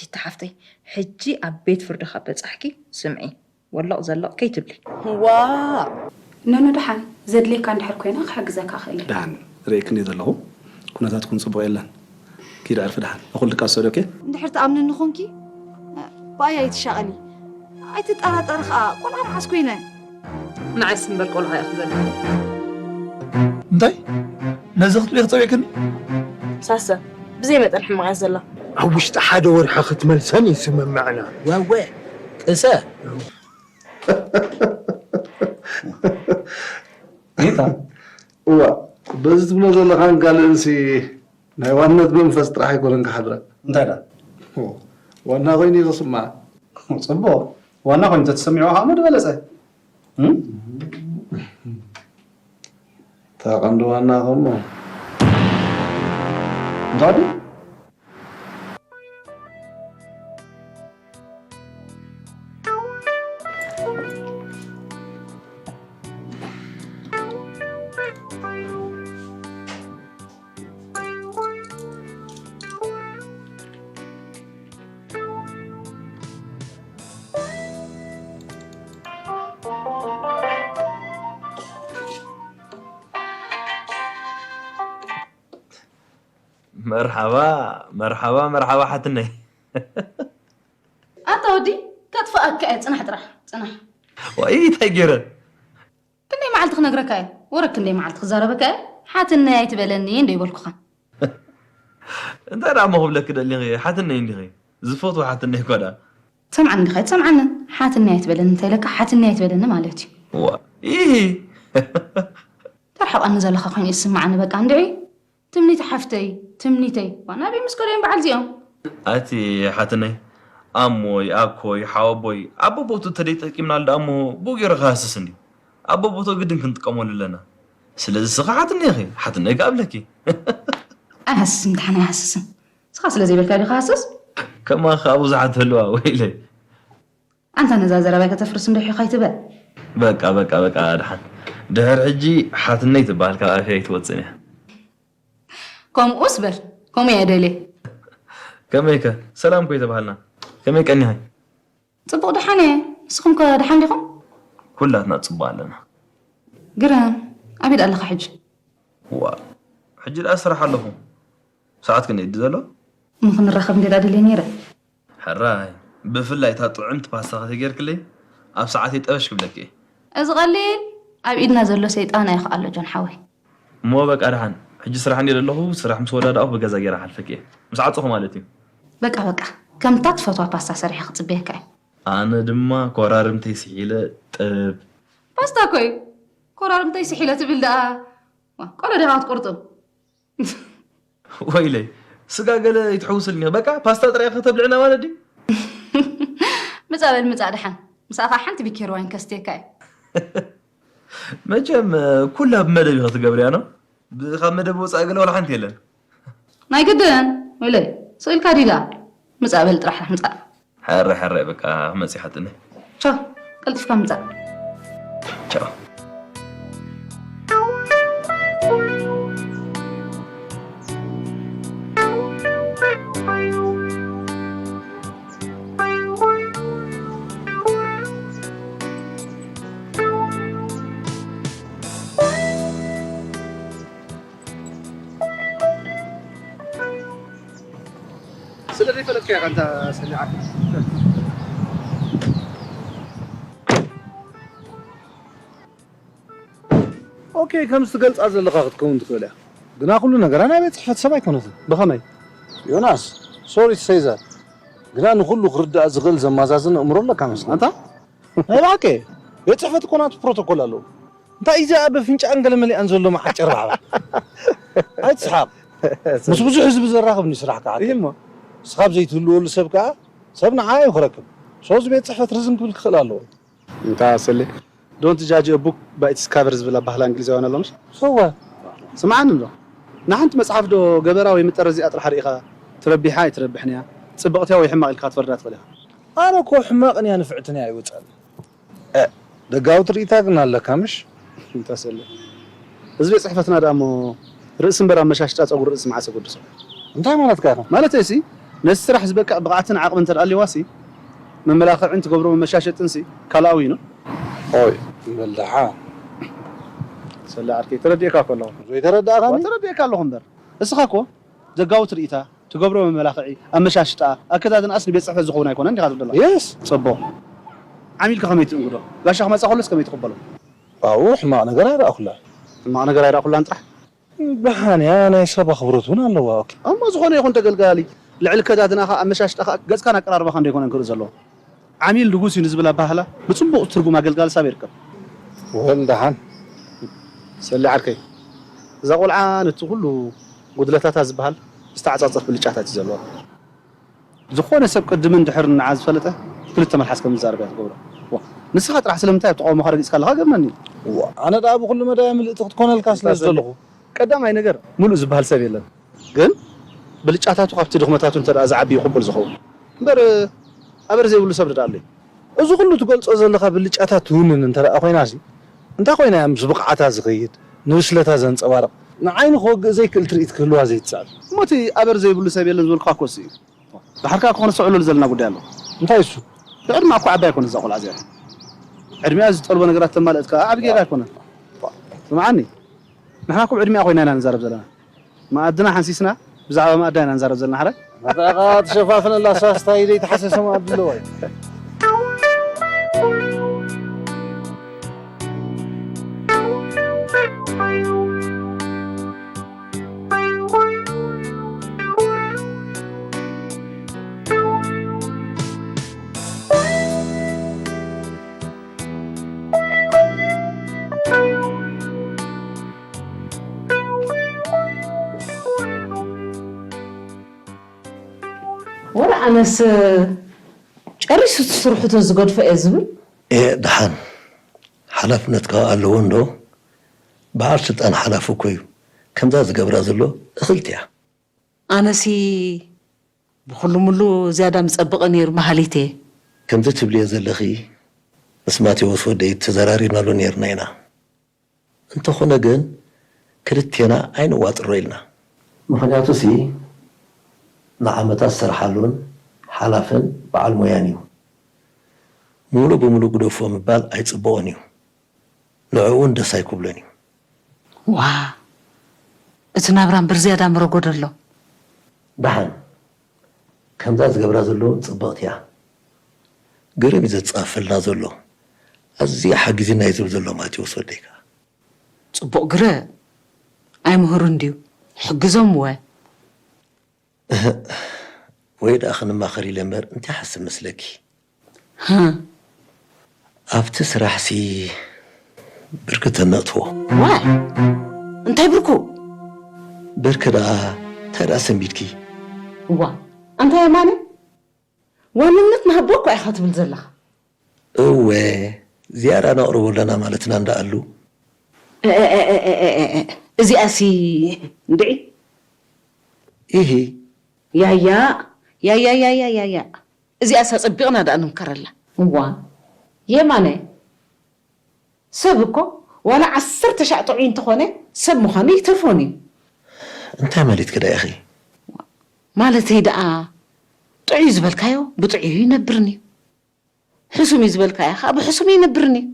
ቲቲ ሓፍተይ፣ ሕጂ ኣብ ቤት ፍርዲ ካብ በጻሕኪ ስምዒ፣ ወለቕ ዘለቕ ከይትብሊ። ዋ ኖኖ ደሓን ዘድልየካ እንድሕር ኮይና ክሕግዘካ ክእል እየ። ደሓን ርእክን እየ ዘለኹ። ኩነታትኩም ጽቡቕ የለን። ኪድ ዕርፊ ደሓን። ንኹሉ ድቃስ ሰዶ ኦኬ? እንድሕር ትኣምንኒ ኾንኪ ብኣይ ኣይትሻቐሊ። ኣይትጠራጠሪ ኸኣ ቆልዓ መዓስ ኮይነ። ንዓይስ እምበር ቆልዓ ኢኺ ዘለኺ። እንታይ ነዚ ክትብሊ ክጸውዕክኒ? ሳሰ ብዘይ መጠን ሕማቕ እያ ዘላ። ኣብ ውሽጢ ሓደ ወርሒ ክትመልሰን እዩ ስምምዕና። ዋወ ቅሰ ጌታ እዋ በዚ ትብሎ ዘለኻን ካልእንሲ ናይ ዋነት መንፈስ ጥራሕ ኣይኮነን ክሓድረን እንታይ ዳ ዋና ኮይኑ እዩ ክስማዕ ጽቡቕ ዋና ኮይኑ ተተሰሚዕዎ ከዓ ምድ በለፀ እም? እታ ቀንዲ ዋና ከሞ እንታይ መርሓባ መርሓባ መርሓባ ሓትነይ ኣታ ወዲ ከጥፍኣካ እየ ፅናሕ ጥራሕ ፅናሕ ዋይ እንታይ ገይረ ክንደይ መዓልቲ ክነግረካ እየ ወረ ክንደይ መዓልቲ ክዛረበካ እየ ሓትነይ ኣይትበለኒ እንዶ ይበልኩኻ እንታይ ደኣ እሞ ክብለኪ ደሊኺ ሓትነይ እንዲኺ ዝፈትዎ ሓትነይ እኮ ደኣ ትሰምዓኒ እንዲኻ ኣይትሰምዓንን ሓትነይ ኣይትበለኒ እንተ ኢለካ ሓትነይ ኣይትበለኒ ማለት እዩ ዋ ኢሂ ተርሕቐኒ ዘለኻ ኮይኑ እዩ ዝስምዓኒ በቃ እንድዒ ትምኒት ሓፍተይ ትምኒተይ ዋና ኣበይ ምስ ከደዮም በዓል እዚኦም ኣቲ ሓትነይ ኣሞይ ኣኮይ ሓወቦይ ኣቦቦቱ እንተደይ ጠቂምናሉ ደኣ እሞ ብኡ ገይሩ ክሃስስ እንድዩ ኣቦቦቶ ግድን ክንጥቀመሉ ኣለና ስለዚ ስኻ ሓትነይ ኢኺ ሓትነይ ከኣ እብለኪ ኣይሃስስን ደሓን ኣይሃስስን ስኻ ስለ ዘይበልካ ዲኻ ሃስስ ከማኺ ከኣ ብዙሓት ህልዋ ወይለይ ኣንታ ነዛ ዘረባይ ከተፍርስ እንዶ ሒኻ ኣይትበል በቃ በቃ በቃ ደሓን ድሕር ሕጂ ሓትነይ ትበሃል ካብ ኣፈይ ኣይትወፅእን እያ ከምኡስ በል ከምኡ እየ ደልየ ከመይከ ሰላም ኮይ ተባሃልና ከመይ ቀኒኻ ፅቡቕ ደሓን እየ ንስኹም ከ ደሓን ዲኹም ኩላትና ፅቡቕ ኣለና ግርም ኣበይ ኣለኻ ሕጂ ዋ ሕጂ ደኣ ስራሕ ኣለኹ ሰዓት ክንደይ ድዩ ዘሎ እሞ ክንራኸብ እንደ ደልየ ነይረ ሕራይ ብፍላይ እታ ጥዕምቲ ፓስታ ከተጌርክለይ ኣብ ሰዓተይ ጠበሽ ክብለኪ እየ። እዚ ቀሊል ኣብ ኢድና ዘሎ ሰይጣን ኣይኽኣሎ ጆን ሓወይ። እሞ በቃ ደሓን ሕጂ ስራሕ እንድየ ዘለኹ ስራሕ ምስ ወዳዳእኹ ብገዛ ገይረ ክሓልፈኪ እየ። ምስ ዓጸኹ ማለት እዩ። በቃ በቃ ከምታ ትፈትዋ ፓስታ ሰሪሐ ክጽበየካ እየ። ኣነ ድማ ኮራርምተይ ስሒለ ጥብ። ፓስታ እኮ እዩ ኮራርምተይ ስሒለ ትብል ደኣ ዋ ቆሎ ዲኻ ክትቁርጡ። ወይለይ ስጋ ገለ ይትሕውስልኒ በቃ ፓስታ ጥራይ ከተብልዕና ማለት ድዩ ምጻእ በል ምጻእ ደሓን ምሳኻ ሓንቲ ቢኬር ዋይን ከስትየካ እየ መቸም ኩላ ብመደብ ኢኸ ትገብርያ ነው ካብ መደብ ወፃኢ ገለ ዋላ ሓንቲ የለን ናይ ግድን ወይለይ ስቕ ኢልካ ድዩ ደኣ ምጻእ በል ጥራሕ ምጻእ ሕራይ ሕራይ በቃ ክመጽእ ሓትኒ። ቻው ቀልጢፍካ ምጻእ። ቻው። ስለ ዘይፈለጥካያ ካንታ ሰሊዓት ኦኬ ከምዚ ትገልፃ ዘለኻ ክትከውን ትኽእል እያ ግና ኩሉ ነገራ ናይ ቤት ፅሕፈት ሰብ ኣይኮነትን ብኸመይ ዮናስ sorry to say that ግና ንኹሉ ክርዳእ ዝኽእል ዘማዛዝን ኣእምሮ ኣለካ መስለኒ ኣንታ ናይ ብሓቂ ቤት ፅሕፈት እኮ ናቱ ፕሮቶኮል ኣለዎ እንታይ እዩ እዚኣ በፍንጫኣን ገለ መሊኣን ዘሎ መዓት ጨርባዕባ ኣይትስሓቕ ምስ ብዙሕ ህዝቢ ዘራኽብ ንዩ ስራሕካ ሓቂ እሞ ንስኻ ኣብ ዘይትህልወሉ ሰብ ከዓ ሰብ ንዓ እዩ ክረክብ so እዚ ቤት ፅሕፈት ርዝን ክብል ክኽእል ኣለዎ እንታ ሰሌ Don't judge a book by its cover ዝብል ኣባህላ እንግሊዛውያን ኣሎ ምሽ so what ስምዓኒ እንዶ ንሓንቲ መፅሓፍ ዶ ገበራ ወይ ምጠረ እዚኣ ጥራሕ ርኢኻ ትረቢሕ እያ ኣይትረብሕን እያ ፅብቕቲ እያ ወይ ሕማቕ ኢልካ ክትፈርዳ ትኽእል ኢኻ ኣነ እኮ ሕማቕን እያ ንፍዕትን እያ ኣይወፀኒ ደጋዊ ትርኢታ ግን ኣለካ ምሽ እንታ ሰሌ እዚ ቤት ፅሕፈትና ደኣ እሞ ርእሲ እምበር ኣመሻሽጣ ፀጉሪ ርእሲ መዓስ የገድሶ እንታይ ማለትካ ኢኻ ማለተይሲ ነዚ ስራሕ ዝበቅዕ ብቕዓትን ዓቕምን እንተ ደኣ ኣልዋሲ፣ መመላኽዕን ትገብሮ መመሻሸጥንሲ ካልኣዊ ነው። ኦይ፣ በል ደሓን። ሰላ ዓርከይ፣ ተረዲእካ እኮ ኣለኹ። ዘይተረዳእካኒ? ተረዲእካ ኣለኹ እምበር። እስኻ እኮ ዘጋዊ ትርኢታ፣ ትገብሮ መመላኽዒ፣ ኣመሻሽጣ፣ ኣከዳድንኣስ ንቤት ጽሕፈት ዝኸውን ኣይኮነን ዲኻ ትብል ዘለኻ? የስ። ጽቡቕ። ዓሚልካ ከመይ ትእንግዶ? ጋሻ ክመጻ ከሎስ ከመይ ትቕበሎ? ኣብኡ ሕማቕ ነገር ኣይረኣኹላን። ሕማቕ ነገር ኣይረኣኹላን ጥራሕ? ደሓን እያ፣ ናይ ሰብ ኣኽብሮት እውን ኣለዋ። ኦኬ። እሞ ዝኾነ ይኹን ተገልጋሊ፣ ልዕሊ ከዳድናኻ፣ ኣመሻሽጣኻ፣ ገጽካን ኣቀራርባኻን ዶ ኣይኮነን ክርኢ ዘለዎ? ዓሚል ንጉስ እዩ ንዝብል ኣበሃህላ ብጽቡቕ ትርጉም ኣገልጋሊ ሳብ ይርከብ። ወል ደሓን። ሰሊ ዓርከይ፣ እዛ ቆልዓ ነቲ ኩሉ ጉድለታታ ዝበሃል ዝተዓጻጸፍ ብልጫታት እዩ ዘለዋ። ዝኾነ ሰብ ቅድምን ድሕርን ንዓ ዝፈለጠ ክልተ መልሓስ ከም ዝዛረብ እያ ትገብሮ። ዋ፣ ንስኻ ጥራሕ ስለምንታይ ኣብ ተቃውሞኻ ረጊጽካ ኣለኻ ገርመኒ። ዋ፣ ኣነ ደኣ ብኹሉ መዳያ ምልእቲ ክትኮነልካ ስለ ዝደለኹ። ቀዳማይ ነገር ምሉእ ዝበሃል ሰብ የለን። ግን ብልጫታቱ ካብቲ ድኽመታቱ እንተ ደኣ ዝዓቢ እዩ ቅቡል ዝኸውን። እምበር ኣበር ዘይብሉ ሰብ ደኣ ኣሎ እዩ። እዚ ኩሉ ትገልጾ ዘለኻ ብልጫታት ትውንን እንተ ደኣ ኮይናሲ፣ እንታይ ኮይና እያ ምስ ብቕዓታ ዝኸይድ፣ ንብስለታ ዘንጸባርቕ፣ ንዓይኒ ክወግእ ዘይክእል ትርኢት ክህልዋ ዘይትጸዕር? እሞ እቲ ኣበር ዘይብሉ ሰብ የለን ዝበልኩኻ እኮ እሱ እዩ። ድሓር ከኣ ክኾነ ሰውዕለሉ ዘለና ጉዳይ ኣሎ። እንታይ እሱ? ብዕድመ እኮ ዓባይ ኣይኮነ እዛ ቆልዓ እዚኣ። ዕድሚኣ ዝጠልቦ ነገራት ተማልእት ከኣ ዓቢ ጌጋ ኣይኮነን። ስምዓኒ፣ ንሕና እኮ ብዕድሚኣ ኮይና ኢና ንዛረብ ዘለና። መኣድና ሓንሲስና ብዛዕባ መኣዳ ኢና ንዛረብ ዘለና ሓራይ። መታኻ ትሸፋፍነላ ሳስታ ኢደይ ተሓሰሰ መኣዲ ኣለዋ እዩ። ወረ ኣነስ ጨሪሱ እቲ ስርሑ ተዝገድፎ እየ ዝብል። ኤእ ደሓን ሓላፍነትካ ኣለዎ እንዶ በዓል ስልጣን ሓላፊ እኮ እዩ ከምዛ ዝገብራ ዘሎ እኽልቲ እያ። ኣነሲ ብኹሉ ምሉ ዝያዳ ምጸብቐ ነይሩ ማህሌት እየ። ከምዚ ትብልዮ ዘለኺ ምስ ማቴዎስ ወደይ ተዘራሪብናሉ ነይርና ኢና። እንተኾነ ግን ክልቴና ኣይንዋጥሮ ኢልና። ምኽንያቱሲ ንዓመታት ዝሰርሓሉን ሓላፍን በዓል ሞያን እዩ። ሙሉእ ብሙሉእ ግደፎ ምባል ኣይጽብቖን እዩ። ንዕኡ እውን ደስ ኣይክብሎን እዩ። ዋእ እቲ ናብራ እምበር ዝያዳ ምረጎዶ ኣሎ። ደሓን ከምዛ ዝገብራ ዘሎ ጽብቕቲ እያ። ግርም እዩ ዘጻፍፈልና ዘሎ። ኣዝዩ ሓጊዙና እዩ ዝብል ዘሎ ማቴዎስ ወደይ ከኣ። ጽቡቕ ግረ ኣይምህሩን ድዩ? ሕግዞምወ። እህእ ወይ ደኣ ክንማኸር ኢለ እምበር እንታይ ይሓስብ መስለኪ? ህ ኣብቲ ስራሕሲ ብርኪ ተነእትዎ። ዋይ እንታይ ብርኩ? ብርኪ ደኣ እንታይ ደኣ ሰንቢድኪ? እዋ ኣንታ የማነ ዋንነት ንሃቦ እኳ ኢኻ ትብል ዘለኻ። እወ ዝያዳ ነቕርቦ ኣለና ማለትና እንዳ ኣሉ። እዚኣሲ እንድዒ። ኢሂ። ያያ ያያ ያያ ያያ እዚኣስ ኣጸቢቕና ደኣ ንምከረላ። እዋ የማነ ሰብ እኮ ዋላ ዓሰርተ ሻዕ ጥዑይ እንተኾነ ሰብ ምዃኑ ይተርፎን እዩ። እንታይ ማለትኪ ደኣ ኢኺ? ማለተይ ደኣ ጥዑይ ዝበልካዮ ብጥዑዩ ይነብርን እዩ። ሕሱም እዩ ዝበልካዮ ኸኣ ብሕሱም ይነብርን እዩ።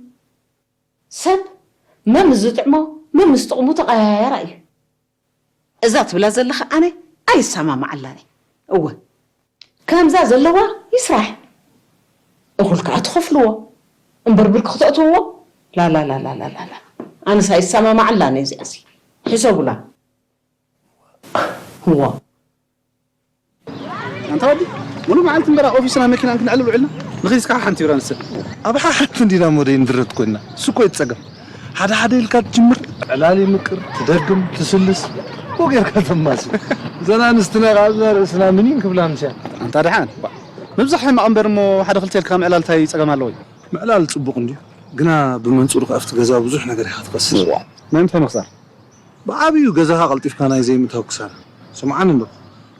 ሰብ መምስ ዝጥዕሞ መምስ ጥቕሙ ተቐያያራ እዩ። እዛ ትብላ ዘለኻ ኣነ ኣይሰማማዓላን እየ። እወ ከምዛ ዘለዋ ይስራሕ እኹል ከኣ ትኸፍልዎ እምበር ብርኪ ክተእትውዎ ላላላላላላ ኣነስ ኣይሰማማዓላን እየ እዚኣሲ ሕሰቡላ። እዋ ኣንታ ወዲ ሙሉእ መዓልቲ እምበራ ኦፊስና መኪናን ክነዕልል ውዕልና ንኺድ እስካ ሓንቲ ይብራ ንስን ኣብ ሓሓት እንዲና እሞ ደይንድረት ኮይንና እሱ እኮ እዩ እቲ ጸገም ሓደ ሓደ ኢልካ ትጅምር ዕላል ይምቅር ትደግም ትስልስ እኮ ጌርካ ተማሲ እዘን ኣንስትና ከኣ ኣብዛ ርእስና ምኒን ክብላ ኣምስያ ኣንታ ደሓን ምብዛሕ ሕማቕ እምበር እሞ ሓደ ክልተ ኢልካ ምዕላል እንታይ ጸገም ኣለዎ እዩ ምዕላል ጽቡቕ እንድዩ ግና ብመንጽሩ ከኣ ኣብቲ ገዛ ብዙሕ ነገር ኢኻ ትኸስር መን እንታይ ምኽሳር ብዓብዩ ገዛኻ ቀልጢፍካ ናይ ዘይምእታው ክሳራ። ስምዓኒ እንዶ፣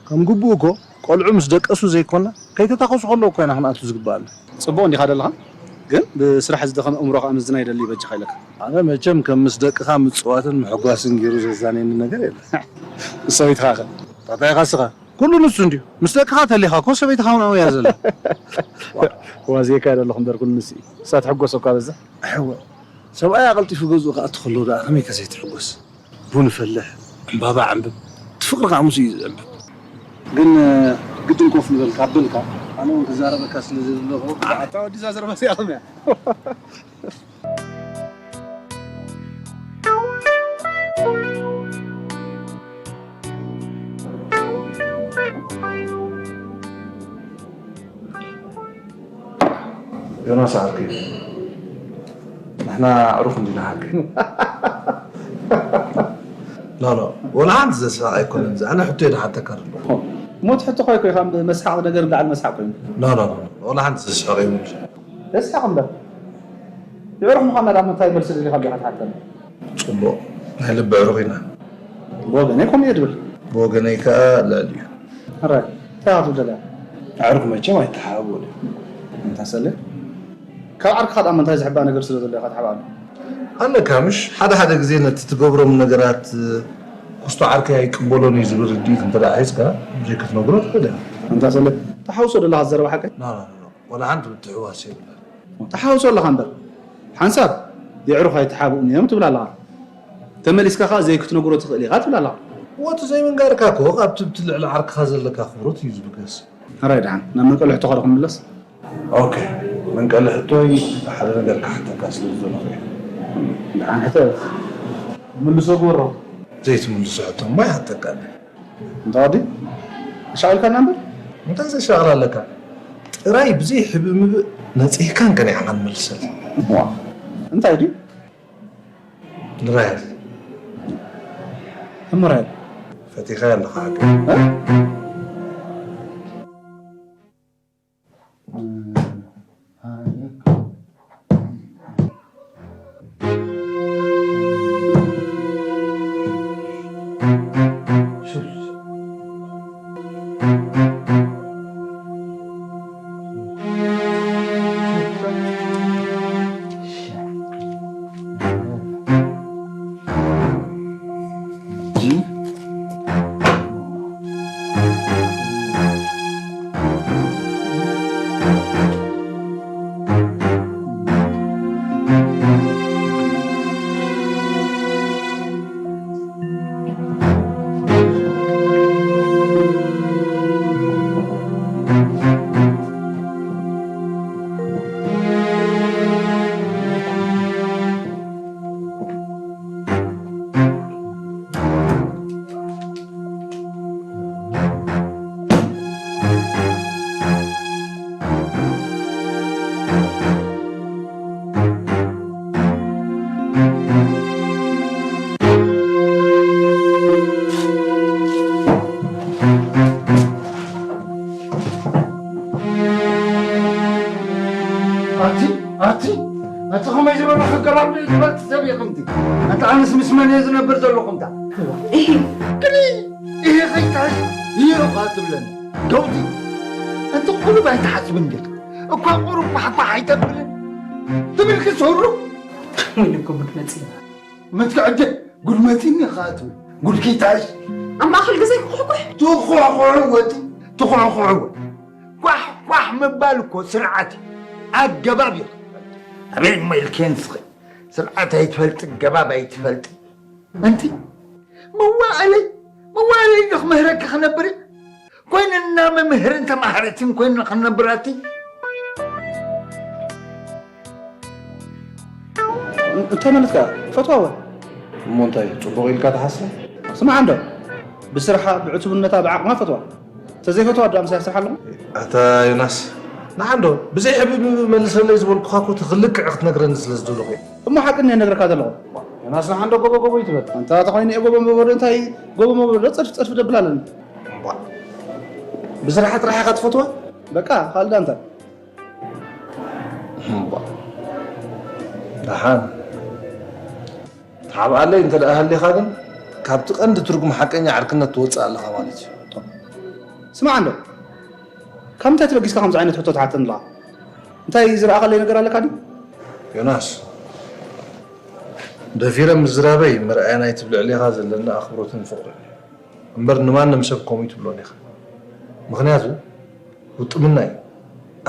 ከም ግቡኡ እኮ ቆልዑ ምስ ደቀሱ ዘይኮና ከይተታኾሱ ከለዉ እኮ ኢና ክንኣቱ ዝግበኣና። ጽቡቕ እንዲኻ ዘለኻ፣ ግን ብስራሕ ዝደኸመ እምሮ ከኣ ምዝና ይደሊ በጃኻ ኢለካ። ኣነ መቸም ከም ምስ ደቅኻ ምጽዋትን ምሕጓስን ገይሩ ዘዛንየኒ ነገር የለን። ምስ ሰበይትኻ ከ? ታታይኻ እስኻ? ኩሉ ንሱ እንድዩ። ምስ ደቅኻ ተሊኻ እኮ ሰበይትኻ እውን ኣብያ ዘላ። ዋዜካ ደለኹ እምበር ኩሉ ንሱ እዩ። እሳ ትሕጎስ እኳ በዛ። ሕወ። ሰብኣይ ኣቐልጢፉ ገዝኡ ክኣቱ ከሎ ደኣ ከመይከ ዘይትሕጎስ? ቡን ፈልሕ፣ ዕምባባ ዕምብብ፣ እቲ ፍቕሪ ከኣ ምስኡ እዩ ዝዕምብብ። ግን ግድን ኮፍ ንበል ካብ በልካ፣ ኣነ እውን ክዛረበካ ስለ ዝደለኹ፣ ኣታ ወዲ እዛ ዘረባ እዚኣ ከመይ እያ? ዮናስ ዓርከይ፣ ንሕና ኣዕሩኽ እንዲና ሓቀይ። ኖ፣ ኖ፣ ወላ ሓንቲ ዘስሕቕ ኣይኮነን። እዚ ኣነ ሕቶ እየ ዝሓተካ ዘለኹ። እሞ እቲ ሕቶ ኸ ይኮ ከም መስሓቕ ነገር ንላዕሊ መስሓቕ ኮይኑ? ኖ፣ ኖ፣ ኖ፣ ወላ ሓንቲ ዘስሕቕ የብሉን። ዘስሕቕ እምበር። የዕሩኽ ምዃንና ደኣ እንታይ መልሲ ደሊኻ ዲኻ ትሓተና? ጽቡቕ፣ ናይ ልቢ ኣዕሩኽ ኢና። ብወገነይ ከምኡ እየ ዝብል። ብወገነይ ከኣ ልዕሊኡ። ሕራይ፣ እንታይ ኢኻ ትብል ዘለኻ? ኣዕሩኽ መቸም ኣይተሓባበሉን እዮም። እንታይ ሰለ? ካብ ዓርክኻ ደኣ እንታይ ዝሕባእ ነገር ስለ ዘሎ ኢኻ ትሓባበሉ? ኣለካ ምሽ? ሓደ ሓደ ግዜ ነቲ ትገብሮም ነገራት፣ ክስቶ ዓርከይ ኣይቅበሎን እዩ ዝብል ርድኢት እንተ ደኣ ሒዝካ፣ ዘይክትነግሮ ትኽእል ኢኻ። እንታይ ሰለ? ተሓውሶ ዘለኻ ዘረባ ሓቀይ? ና፣ ና፣ ና፣ ና። ወላ ሓንቲ ምትሕውዋስ የብላን። ተሓውሶ ኣለኻ እምበር፣ ሓንሳብ የዕሩኽ ኣይተሓብኡን እዮም ትብል ኣለኻ። ተመሊስካ ኸኣ ዘይክትነግሮ ትኽእል ኢኻ ትብል ኣለኻ። ወቲ ዘይምንጋርካ እኮ ካብቲ ብቲ ልዕሊ ዓርክኻ ዘለካ ኣኽብሮት እዩ ዝብገስ። ሕራይ ደሓን፣ ናብ መንቀሊ ሕቶኻ ዶ ክንምለስ? ኦኬ፣ መንቀሊ ሕቶይ ሓደ ነገር ክሓተካ ስለ ዝደለኹ እየ። ደሓን ሕቶ። ምልሶ ግበሮ። ዘይትምልሶ ሕቶ እሞ ይሓተካ ኣለኹ። እንተ ወዲ፣ ኣሻቒልካና እምበር። እንታይ ዘሻቕል ኣለካ? ጥራይ ብዘይ ሕብእምብእ ነጺህካን ቀኒዕካን መልሰለይ። ዋ፣ እንታይ ድዩ? ንራሄል። እሞ ራሄል? ፈቲኻያ ኣለኻ ሓቂ? እ? ኣቲ፣ ኣቲ፣ ኣቲ ከመይ ዝበለ ኣገባብ እዩ ዝበልቲ ሰብ ኢኽምቲ? ኣቲ ኣነስ ምስ መን እየ ዝነብር ዘለኹምታ? እሂ፣ ክሊ፣ እሂ ከይትሕሽ፣ እሂ እኳ ትብለኒ። ገውቲ፣ ኣንቲ ቁሩብ ኣይትሓስብን ዲኻ? እኳ ቁሩብ ፋሕፋሕ ኣይተብልን? ትብል ክስሩ? ወይ እኮ መግለጺ። ምትክዕጀ ጉድ መጺኒ ኢኻ ትብል። ጉድ ከይትሕሽ። ኣብ ማእከል ግዜ ኩሕኩሕ። ትኹሕኩሕዎ እቲ፣ ትኹሕኩሕዎ። ኳሕ ኳሕ ምባል እኮ ስርዓት እዩ። ኣገባብ እዩ። ኣበይ እሞ ኢልክየን ስኺ? ስርዓት ኣይትፈልጢ፣ ኣገባብ ኣይትፈልጢ። ኣንቲ መዋእለይ፣ መዋእለይ ዶ ክምህረኪ ክነብር እየ? ኮይንና መምህርን ተማሃረትን ኮይንና ክንነብር ኣቲ? እንታይ ማለት ከኣ? ፈትዋ ወ? እሞ እንታይ፣ ጽቡቕ ኢልካ ትሓስብ? ስማዕ እንዶ፣ ብስርሓ፣ ብዕቱብነታ፣ ብዓቕማ ፈትዋ። ተዘይፈትዋ ዶ ኣምሳያ ስራሕ ኣለኹ? ኣታ ዮናስ፣ ንዓ እንዶ፣ ብዘይ ሕብእምብእ መልሰለይ ዝበልኩኻ እኮ እቲ ክልክዕ ክትነግረኒ ስለ ዝደለኹ እየ። እሞ ሓቂ እንድየ ነግረካ ዘለኹ። ዮናስ፣ ንዓ እንዶ ጎቦ ጎቦ ይትበል። ኣንታ ተኾይኑ እየ ጎቦ መበዶ እንታይ፣ ጎቦ መበዶ ጸድፊ ጸድፊ ደብል ኣለኒ። እምቧ። ብስርሓ ጥራሕ ኢኻ ትፈትዋ? በቃ፣ ካልእ ዳ እንታይ? እምቧ። ደሓን። ትሓብኣለይ እንተ ደኣ ሃሊኻ ግን፣ ካብቲ ቀንዲ ትርጉም ሓቀኛ ዕርክነት ትወጽእ ኣለኻ ማለት እዩ። ስማዕ እንዶ፣ ካብ ምንታይ ተበጊስካ ከምዚ ዓይነት ሕቶ ትሓተኒ ኣለኻ? እንታይ ዝረኣኻለይ ነገር ኣለካ ድዩ? ዮናስ፣ ደፊረ ምዝራበይ መርኣያ ናይቲ ብልዕሌኻ ዘለኒ ኣኽብሮትን ፍቕርን እዩ። እምበር ንማንም ሰብ ከምኡ ኣይትብሎን ኢኻ። ምኽንያቱ ውጥምና እዩ።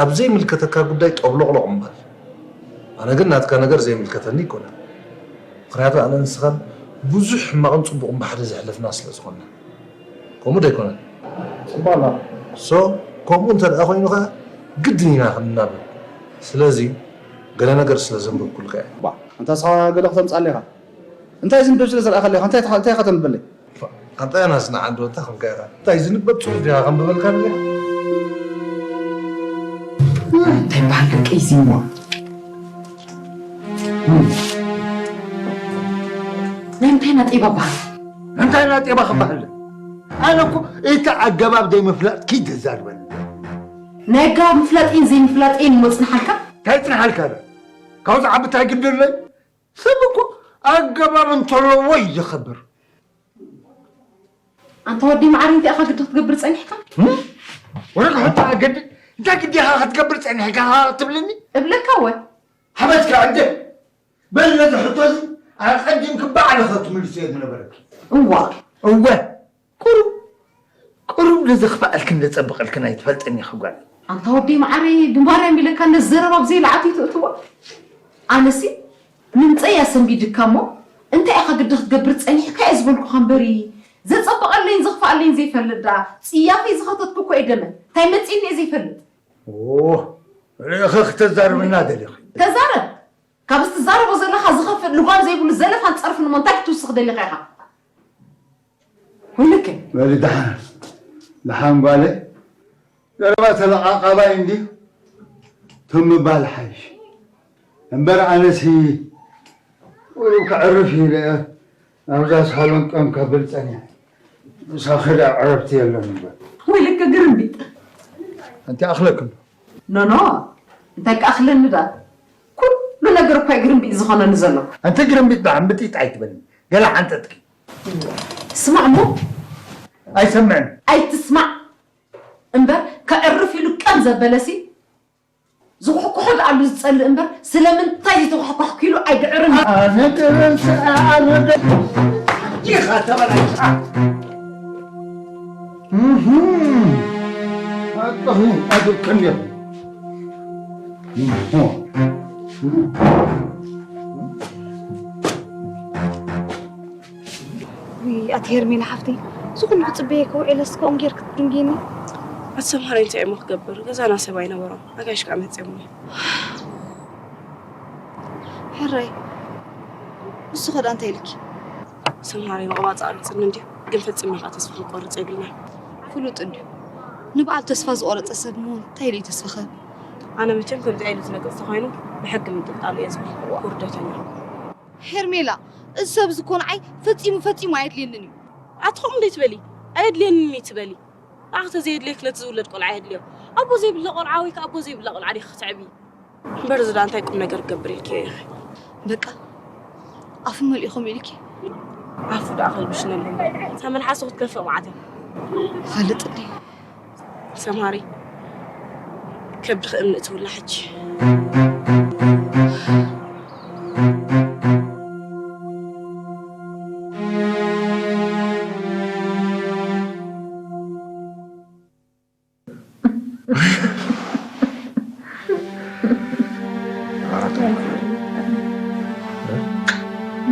ኣብ ዘይምልከተካ ጉዳይ ጠብሎቕሎቕ ምባል። ኣነ ግን ናትካ ነገር ዘይምልከተኒ ኣይኮነን። ምኽንያቱ ኣነ ንስኻን ብዙሕ ሕማቕን ጽቡቕን ብሓደ ዘሕለፍና ስለ ዝኾንና። ከምኡ ዶ ኣይኮነን? ጽቡቕ ኣሎ። ሶ፣ ከምኡ እንተ ደኣ ኮይኑ ኸኣ ግድን ኢና ክንናበብ። ስለዚ ገለ ነገር ስለ ዘንበብኩልካ እየ። ባ፣ ኣንታ ንስኻ ገለ ክተምጽኣለይ ኢኻ። እንታይ ዝንበብ ስለ ዘርኣኻለይ ኢኻ? እንታይ ትኻ-፣ እንታይ ኢኻ ተንብበለይ? ኣንታ ያናስ ንዓንዶ እንታይ ኮንካ ኢኻ? እንታይ ዝንበብ ጽሑፍ ዲኻ ከንብበልካ ደሊኻ? እንታይ በሃል ደቂ እዚሞ? ናይ እንታይ ናጤባ በሃል? እንታይ ናጤባ ክበሃል? ኣነ እኮ እቲ ኣገባብ ዘይምፍላጥ ኪድ ተዛርበኒ። ናይ ኣገባብ ምፍላጥን ዘይምፍላጥን እሞ ጽንሓልካ? እንታይ ጽንሓልካ ዶ? ካብዚ ዓቢ እንታይ ግዲ ኣለኒ? ሰብ እኮ ኣገባብ እንተለዎ እዩ ዘኸብር። ኣንታ ወዲ መዓረይ እንታይ ኢኻ ግዲ ክትገብር ጸኒሕካ? እም? ወረቅ ሕቶ ኣገዲ እንታይ ግዲ ኢኻ ክትገብር ጸኒሕካ ትብልኒ? እብለካ እወ። ሓበስካ ዕደ። በል ነዚ ሕቶ እዚ ኣቐዲምኪ ባዕልኺ ክትምልስዮ ዝነበረኪ። እዋ። እወ። ቁሩብ፣ ቁሩብ ንዘኽፍኣልክን ዘጸብቐልክን ኣይትፈልጥን ኢኺ ጓል። ኣንታ ወደይ መዓረይ፣ ብማርያም ኢለካ ነዚ ዘረባ ብዘይ ለዓቱ ይትእትዎ። ኣነሲ ምምጸይ ኣሰንቢድካ እሞ፣ እንታይ ኢኻ ግዲ ክትገብር ጸኒሕካ እየ ዝበልኩኻ እምበሪ፣ ዘጸብቐለይን ዘኽፍኣለይን ዘይፈልጥ ደኣ፣ ጽያፈይ ዝኸተትኩ እኮ እየ ደመ። እንታይ መጺእኒ እየ ዘይፈልጥ። ኦ፣ ርኢኺ ክተዛርብና ደሊኺ። ተዛረብ። ካብዚ ትዛረቦ ዘለኻ ዝኸፍእ ልጓም ዘይብሉ ዘለፋን ጸርፍን እሞ እንታይ ክትውስኽ ደሊኻ ኢኻ? ወይለከ። በሊ ደሓን፣ ደሓን ጓለይ። ዘረባ ተለቓቓባይ እንድዩ። ትም ምባል ሓይሽ። እምበር ኣነሲ ቁሩብ ከዕርፍ ኢለ እየ ኣብዛ ሳሎን ጠም ከብል ጸኒሐ። ምሳኺ ደኣ ዕረፍቲ የለን እምበር። ወይለከ ግርምቢጥ። ኣንቲ ኣኽለክን። ኖ፣ ኖ። እንታይ ክኣኽለኒ ደኣ? ኩሉ ነገር እኮ እዩ ግርምቢጥ ዝኾነኒ ዘሎ። ኣንቲ ግርምቢጥ ደኣ እምብጢጥ ኣይትበልኒ። ገለ ሓንጠጥኪ። ስማዕ እሞ። ኣይሰምዕን። ኣይትስማዕ እምበር ከዕርፍ ኢሉ ቀም ዘበለሲ ዝኹሕኩሖ ደኣሉ ዝጸልእ እምበር ስለምንታይ ዝተኹሕኳሕኩ ኢሉ ኣይግዕርን። ኣነ ደረሰ፣ ኣነ ደ-፣ ኢኻ ተበላሽኻ። እህ፣ ኣጥኺ ኣድርቅን የብሉ። እህ። ውይ፣ ኣቲ ሄርሜላ ሓፍተይ፣ እዚ ኩሉ ክጽበየኪ ውዒለስ ከምኡ ጌርኪ ትድንግይኒ? ኣቲ ሰምሃረይ እንታይ እሞ ክገብር? ገዛና ሰብ ኣይነበሮን። ኣጋይሽ ከኣ መጺኦምኒ። ሕራይ፣ ንሱ ኸ ደኣ እንታይ ኢልኪ? ሰምሃረይ ምቕባጽ ኣሪጽኒ እንድዩ፣ ግን ፈጺምና ከኣ ተስፋ ክንቆርጽ የብልናን። ፍሉጥ እንድዩ። ንበዓል ተስፋ ዝቖረጸ ሰብ እሞ እንታይ ኢሉ እዩ ተስፋ ክህብ? ኣነ መቸም ከምዚ ዓይነት ነገር ተኾይኑ ብሕጊ ምንጥልጣሉ እየ ዝብል። ውርደተኛ። ሄርሜላ፣ እዚ ሰብ እዚ እኮ ንዓይ ፈጺሙ፣ ፈጺሙ ኣየድልየንን እዩ። ኣቲ ከምኡ እንዴት ትበሊ? ኣየድልየንን እዩ ትበሊ? ንዓኺ ተዘየድልየኪ ነቲ ዝውለድ ቆልዓ የድልዮ። ኣቦ ዘይብላ ቆልዓ ወይ ከኣ ኣቦ ዘይብላ ቆልዓ ዲኺ ክትዕብዪ? እምበር እዚ ደኣ እንታይ ቁም ነገር ክገብር ኢልኪዮ ኢኺ? በቃ፣ ኣፉ መሊኡ ከምኡ ኢልኪ። ኣፉ ደኣ ከልብሽነሉ እምበር። እታ መልሓሱ ክትከፍእ መዓት እያ። ፈልጥኒ። ሰምሃሪ፣ ከብድኺ እምኒ እትውላ ሕጂ።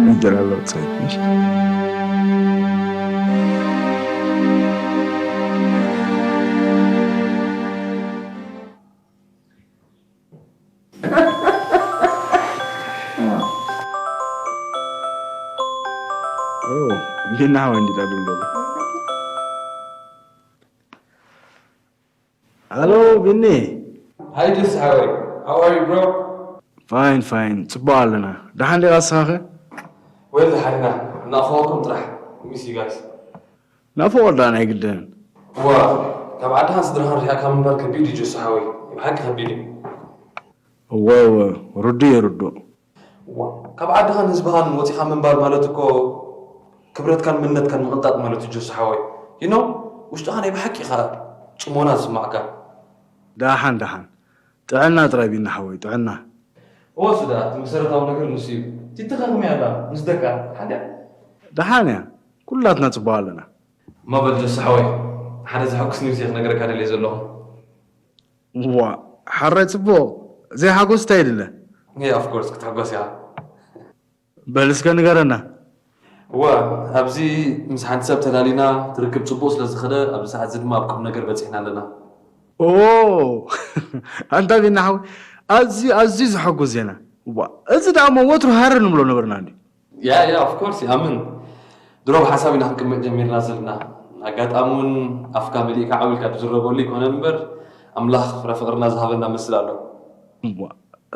እንጀራ ለውጥ ቢና ሓወይ እንዲዳ ድምዶ። ሃሎ ቢኒ። ሃይ ጆስ ሓወይ፣ how are you bro? ፋይን ፋይን፣ ጽቡቕ ኣለና። ደሓን ዲኻ ንስኻ ኸ? ዌል ደሓን ኢና፣ እናኸዋኩም ጥራሕ። We miss you guys። ናፍቖት ደኣ ናይ ግድን። እዋ፣ ካብ ዓድኻን ስድራኻን ርሒቕካ ምንባር ከቢድ እዩ ጆስ ሓወይ፣ ብሓቂ ከቢድ እዩ። እወ እወ፣ ርዱእ እዩ ርዱእ። እዋ፣ ካብ ዓድኻን ህዝብኻን ወጺኻ ምንባር ማለት እኮ ክብረትካን መንነትካን ምቕንጣጥ ማለት እዩ ጆስ ሓወይ። You know፣ ውሽጥኻ ናይ ብሓቂ ኢኻ ጽሞና ዝስማዕካ። ደሓን ደሓን፣ ጥዕና ጥራይ ቢኒ ሓወይ፣ ጥዕና። እወ፣ እሱ ደኣ እቲ መሰረታዊ ነገር ንሱ እዩ። ቲቲ ከ ከመይ ኣላ ምስ ደቃ? ደሓን ድያ? ደሓን እያ፣ ኩላትና ጽቡቕ ኣለና። እሞ በል ጆስ ሓወይ፣ ሓደ ዘሐጉስ ኒውስ እየ ክነግረካ ደልየ ዘለኹ። ዋ ሓራይ ጽቡቕ። ዘይሓጎስ እንታይ የድለ? ኦፍኮርስ ክትሕጎስ ኢኻ። በል እስከ ንገረና። እዋ ኣብዚ ምስ ሓንቲ ሰብ ተላሊና ትርክብ ጽቡቕ ስለ ዝኸደ ኣብዚ ሰዓት እዚ ድማ ኣብ ቁም ነገር በጺሕና ኣለና። ኦ ኣንታ ቢና ሓወይ ኣዝዩ ኣዝዩ ዘሐጉስ ዜና። ዋ እዚ ደኣ እሞ ወትሩ ሃረር ንብሎ ነበርና እንዲ። ያ ያ ኦፍኮርስ ይኣምን። ድሮ ብሓሳብ ኢና ክንቅመጥ ጀሚርና ዘለና። ኣጋጣሚ እውን ኣፍካ መሊእካ ዓው ኢልካ ትዝረበሉ ኣይኮነን እምበር ኣምላኽ ፍረ ፍቕርና ዝሃበና መስል ኣሎ። ዋ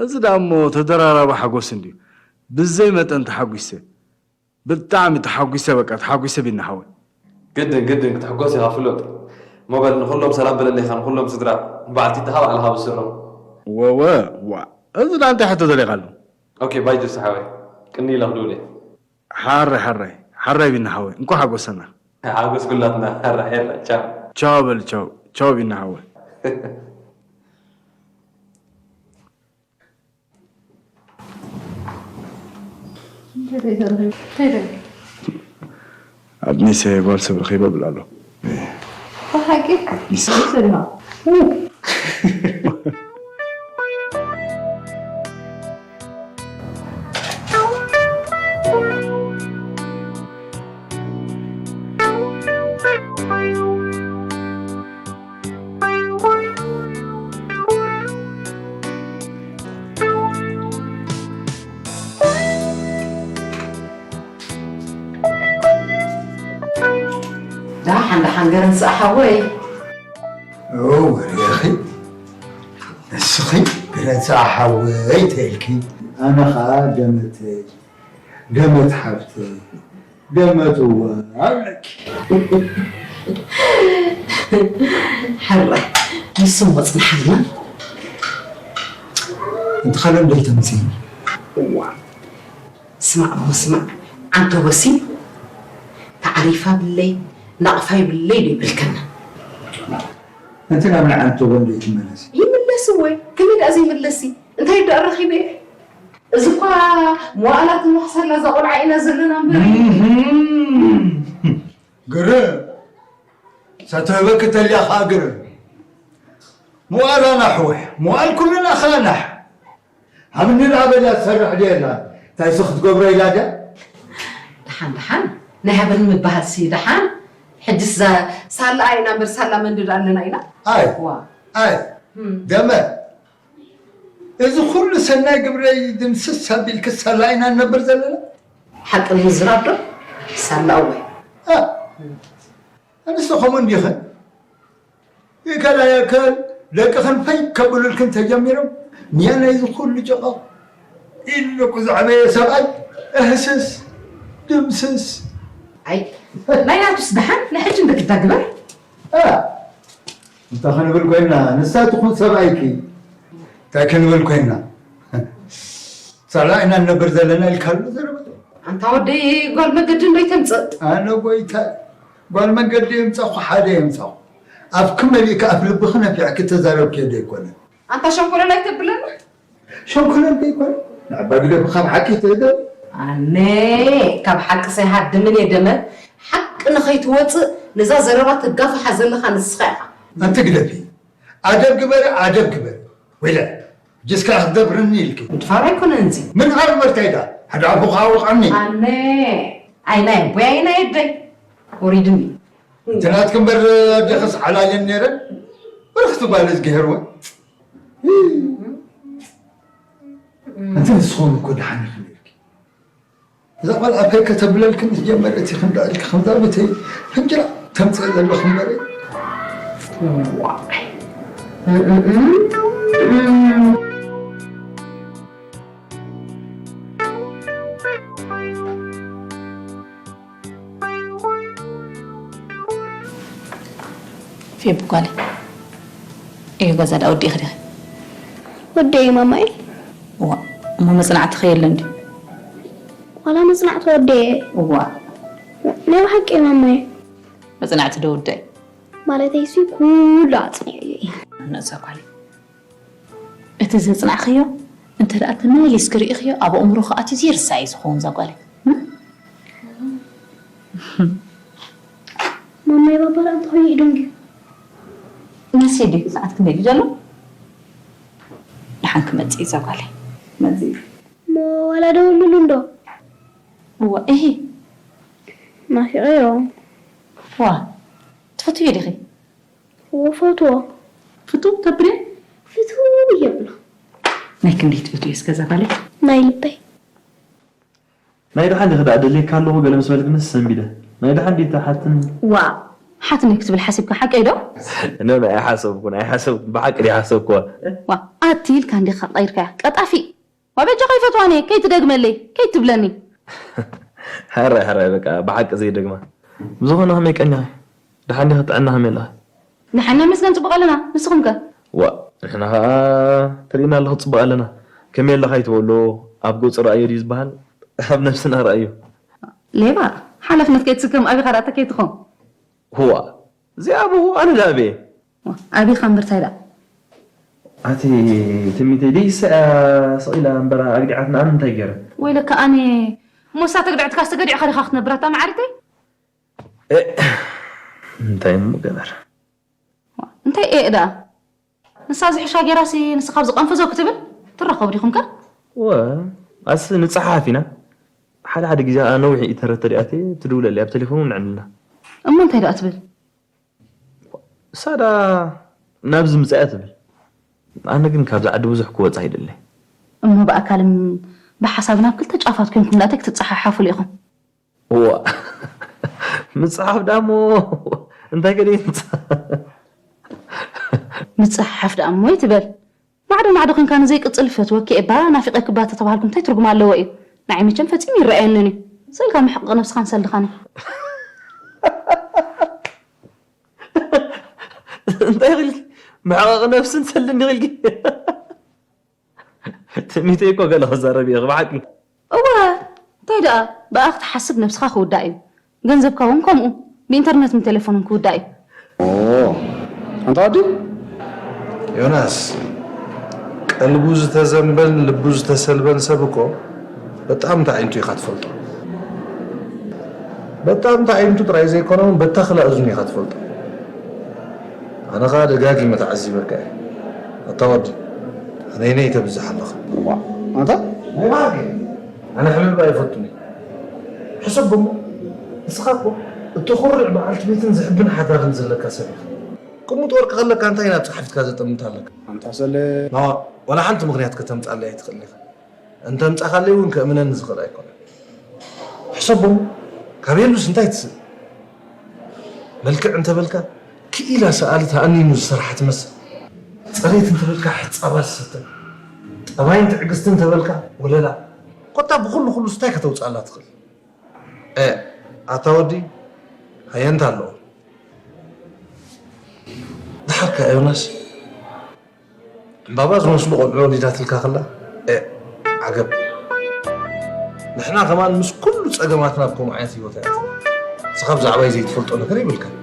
እዚ ደኣ እሞ ተደራራቢ ሓጎስ እንድዩ። ብዘይ መጠን ተሓጒሰ። ብጣዕሚ ተሓጒሰ በቃ ተሓጒሰ ቢና ሓወይ። ግድን ግድን ክትሕጎስ ኢኻ ፍሉጥ። እሞ በል ንኹሎም ሰላም በለለይ ኢኻ ንኹሎም ስድራ። በዓልቲትኻ ባዕልኻ ብስሮም። ወወ ዋ እዚ ደኣ እንታይ ሕቶ ደሊኻ ኣሎ? ኦኬ ባይ ጆሲ ሓወይ ቅኒ ኢለ ክድውል እየ። ሓራይ ሓራይ ሓራይ ቢና ሓወይ እንኳዕ ሓጎሰና። ሓጎስ ኩላትና ሓራይ ሓራይ ቻው። ቻው በል ቻው ቻው ቢና ሓወይ። ኣብ ኒሰ ጓል ሰብ ረኺበ ብል ኣሎ። ብሓቂ ኒሰ ሰሪማ ደሓን ደሓን ገረንስኣ ሓወይ። ወርያኺ ንስኺ ገረንስኣ ሓወይ ተልኪ ኣነ ኸዓ ደመተይ ደመት ሓብተይ ደመትዋ ኣብለኪ። ሕራይ ንሱ እሞ ጽንሓልና። እንተኸለ እንደይ ተምፅኒ። እዋ ስማዕ እሞ ስማዕ ዓንተቦሲ ተዓሪፋ ብለይ ናቕፋ ይብለይ ዶ ይብልከና። እንቲ ናብ ንዓንተቦ እንደይ ትመለሲ። ይምለስ እወ ከመይ ደኣ ዘይምለሲ እንታይ ደኣ ረኺበ እዚ እኳ መዋእላት ንመኽሰላ እዛ ቆልዓ ኢና ዘለና እምበር። ግርም ሰተህበኪ ተልያ ኸዓ ግርም መዋእላ ናሕ ወይ መዋእል ኩልና ኸዓ ናሕ ሃብኒ ደኣ በልያ ትሰርሕ ድየ ኣላ እንታይ ሲ ክትገብሮ ኢላ ድያ ደሓን ደሓን ናይ ሃበኒ ምበሃልሲ ደሓን ሕጅስ ሳላ ኢና እምበር ሳላ መንድድ ኣለና ኢና ኣይ ዋ ኣይ ደመ እዚ ኩሉ ሰናይ ግብረይ ድምስስ ኣቢልኪ ሳላ ኢና ንነብር ዘለና? ሓቂ ንምዝራብ ዶ? ሳላ እወ። ኣንስቲ ከምኡ እንዲኽን? ይከላ የከል ደቅኽን ፈይ ከብሉልክን ተጀሚሮም ንየናይ እዚ ኩሉ ጭቐቕ ኢሉ እኮ ዝዓበየ ሰብኣይ እህስስ ድምስስ። ኣይ ናይ ናቱስ ደሓን ንሕጂ እንድክታ ግበር። እንታይ ክንብል ኮይና ንሳ ትኹን ሰብኣይኪ እንታይ ክንብል ኮይና ሳላ ኢና ንነብር ዘለና ኢልካሉ ዘረባ ኣንታ ወደይ ጓል መገዲ እንዶ ይተምፅእ ኣነ ጎይታ ጓል መገዲ የምፃኹ ሓደ የምፃኹ ኣፍኪ መሊእኪ ኣፍ ልብኺ ነፊዕኪ ተዛረብኪ ዶ ኣይኮነ ኣንታ ሸንኮለል ኣይተብለና ሸንኮለል ዶ ኣይኮነ ንዕባ ግደፊ ካብ ሓቂ ትህደር ኣነ ካብ ሓቂ ሰይሃድምን የደመ ሓቂ ንኸይትወፅእ ነዛ ዘረባ ተጋፍሓ ዘለኻ ንስኻ ኢኻ ኣንቲ ግደፊ ኣደብ ግበሪ ኣደብ ግበሪ ወይለ ጅስካ ክትደብርኒ ኢልኪ ምድፋር ኣይኮነን እዚ ምድፋር እምበርታይ ዳ ሓደ ኣፉ ከዓ ወቃኒ ኣነ ኣይናይ ኣቦይ ኣይናይ ኣደይ ወሪድኒ እቲ ናትኪ እምበር ኣዴኽስ ሓላልን ነይረን ብርኽቲ ጓል እዝግሄር ወ እንተ ንስኹም እኮ ደሓን ኢኺ ነይርኪ እዛ ጓል ኣፈይ ከተብለልኪ ምስ ጀመረት ኢኺ እንዳ ኢልኪ ከምዛ በተይ ፍንጅራ ተምፅእ ዘለኹ እምበረ ፌቡ ጓለይ እዩ ገዛ ዳ ወዲእኺ ዲኺ? ወደየ ማማየ። እዋ እሞ መፅናዕቲ ኸ የለን ድዩ? ዋላ መፅናዕቲ ወደየ። እዋ ናይ ብሓቂ ማማየ። መፅናዕቲ ዶ ውዳይ? ማለተይሲ ኩሉ ኣፅኒዐዮ እየ። ነፃ ጓለይ እቲ ዘጽናዕኽዮ እንተ ደኣ ተመሊስኪ ርኢኽዮ ኣብ ኣእምሮኺ ኣትዩ ዘይርሳዕ እዩ ዝኸውን እዛ ጓለይ። ማማይ ባባ ደኣ እንታይ ኮይኑ እዩ ደንጊዩ? ድዩ ሰዓት ክንደይ ድዩ ዘሎ? ደሓን ክመጽእ እዩ እዛ ጓለይ። መጽእ እዩ። እሞ ዋላ ደውልሉ እንዶ? እዋ፣ እሂ። ናፊቐዮ። ዋ፣ ትፈትዮ ዲኺ? እዎ፣ ፈትዎ። ፍቱ ተብልዮ? ፍቱ እየ ብሎ። ናይ ክንደይ ትፈትዮ እስከ እዛ ጓለይ? ናይ ልበይ። ናይ ደሓን ዲኺ ደኣ ደልየካ ኣለኹ ገለ ምስ በልክንስ ሰንቢደ። ናይ ደሓን ድዩ ተሓትን? ዋ፣ ሓትኒ ክትብል ሓሲብካ ሓቀይ ዶ? እነ ኣይሓሰብኩን፣ ኣይሓሰብኩን፣ ብሓቂ ድየ ሓሰብክዋ። ዋ፣ ኣቲ ኢልካ እንዲኻ ቀይርካያ። ቀጣፊ። ዋ፣ በጃኻ ይፈትዋኒ፣ ከይትደግመለይ፣ ከይትብለኒ። ሕራይ፣ ሕራይ፣ በቃ ብሓቂ ዘይደግማ። ብዝኾነ ከመይ ቀኒኻ? ደሓን ዲኺ? ጥዕና ከመይ ኣለኻ? ደሓን ኢና መስገን፣ ጽቡቕ ኣለና። ንስኹም ከ? ዋ፣ ንሕና ኸኣ ተሪእና ኣለኹ ጽቡቕ ኣለና። ከመይ ኣለኻ ይትበሎ፣ ኣብ ገጹ ረኣዮ ድዩ ዝበሃል? ኣብ ነብስና ረኣዮ። ሌባ፣ ሓላፍነት ከይትስከም ኣቢኻ ደኣ እንታይ ከይትኾን? ህዋ፣ እዚኣ ብኡ ኣነ ደኣ ኣበየ? ዋ፣ ኣቢኻ እምበር ታይ ደኣ? ኣቲ ትሚተይ ደይሳ እያ ስቕ ኢላ እምበር ኣግዲዓትና ኣነ እንታይ ገይረ? ወይለካ ኣነ፣ እሞ እሳ ተግድዐትካ ዝተገዲዕካ ዲኻ ክትነብር ኣታ መዓርተይ? ኤእ፣ እንታይ እሞ ገበር? ዋ፣ እንታይ ኤእ ደኣ? ንሳ ዝሕሻ ጌራሲ ንስኻ ኣብዚ ቀንፍዞ ክትብል ትራኸቡ ዲኹም ከ? ወ፣ ኣስ ንጸሓፍ ኢና። ሓደ ሓደ ግዜ ኣነ ነዊሕ ኢንተርነት ተሪኣት ትድውለለይ ኣብ ቴሌፎን እውን ንዕንልና። እሞ እንታይ ደኣ ትብል? እሳ ደኣ ናብዚ ምጻእ እያ ትብል። ኣነ ግን ካብዚ ዓዲ ብዙሕ ክወጽእ ኣይደልን። እሞ ብኣካልን ብሓሳብን ኣብ ክልተ ጫፋት ኮንኩም ደኣ እንታይ ክትጸሓሓፉሉ ኢኹም? እዋ፣ ምጽሓፍ ደኣ እሞ እንታይ ገለ ይምጻእ? ምጽሓፍ ደኣ እሞ ይትበል። ማዕዶ ማዕዶ ኮንካ ንዘይቅጽል ፈትወኪ እባ ናፊቐኪ እባ ተተባሃልኩም እንታይ ትርጉም ኣለዎ እዩ? ንዓይ መቸም ፈጺሙ ይረኣየንን እዩ። ስእልካ መሕቀቒ ነብስኻን ሰልድኻን እዩ። እንታይ ኢኺ ኢልኪ? መሕቐቒ ነብስን ሰልን ኢኺ ኢልኪ? ትምኒተይ እኮ ገለ ክዛረብ እየ ብሓቂ። እወ፣ እንታይ ደኣ ብኣ ክትሓስብ ነብስኻ ክውዳእ እዩ። ገንዘብካ እውን ከምኡ ብኢንተርነትን ቴሌፎንን ክውዳእ እዩ። ኦ፣ ኣንታ ወዲ ዮናስ፣ ቀልቡ ዝተዘንበን ልቡ ዝተሰልበን ሰብ እኮ በጣም እንታይ ዓይነቱ ኢኻ ትፈልጦ። በጣም እንታይ ዓይነቱ ጥራይ ዘይኮነ እውን በተኽለ እዝኑ ኢኻ ትፈልጦ። ኣነ ኸኣ ደጋጊመ ተዓዚበካ እየ። ኣታ ወዲ፣ ነይ ነይ ተብዝሕ ኣለኻ። እዋ፣ ኣንታ? ናይ ብሓቂ፣ ኣነ ሕልልባ ኣይፈቱን እየ። ሕሰብ እሞ፣ ንስኻ እኮ እተኹርዕ በዓልቲ ቤትን ዝሕብን ሓዳርን ዘለካ ሰብ ኢኻ። ቅሙጥ ወርቂ ከለካ እንታይ ናብ ጸሓፊትካ ዘጠምት ኣለካ? ኣንታ ሰለ። ኖ፣ ዋላ ሓንቲ ምኽንያት ከተምጻለይ ኣይትኽእልን ኢኻ። እንተ ኣምጻኻለይ እውን ከእምነኒ ዝኽእል ኣይኮነን። ሕሰቦም፣ ካብ የሉስ እንታይ ትስእ? መልክዕ እንተበልካ፣ ክኢላ ሰኣሊ ተኣኒኑ ዝሰርሓ ትመስል። ጽሬት እንተበልካ፣ ሕጻባ ዝሰተ። ጠባይን ትዕግስትን እንተበልካ፣ ወለላ። ኮታ ብኹሉ ኩሉስ እንታይ ከተውጽኣላ ትኽእል? እ፣ ኣታ ወዲ፣ ሃየ እንተ ኣለዎ። ደሓር ከ ዮናስ፣ ዕምባባ ዝመስሉ ቆልዑ ወሊዳትልካ ከላ፣ እ፣ ዓገብ። ንሕና ከማን ምስ ኩሉ ጸገማትና ኣብ ከምኡ ዓይነት ህይወት ኣየትና። ንስኻ ብዛዕባይ ዘይትፈልጦ ነገር የብልካን።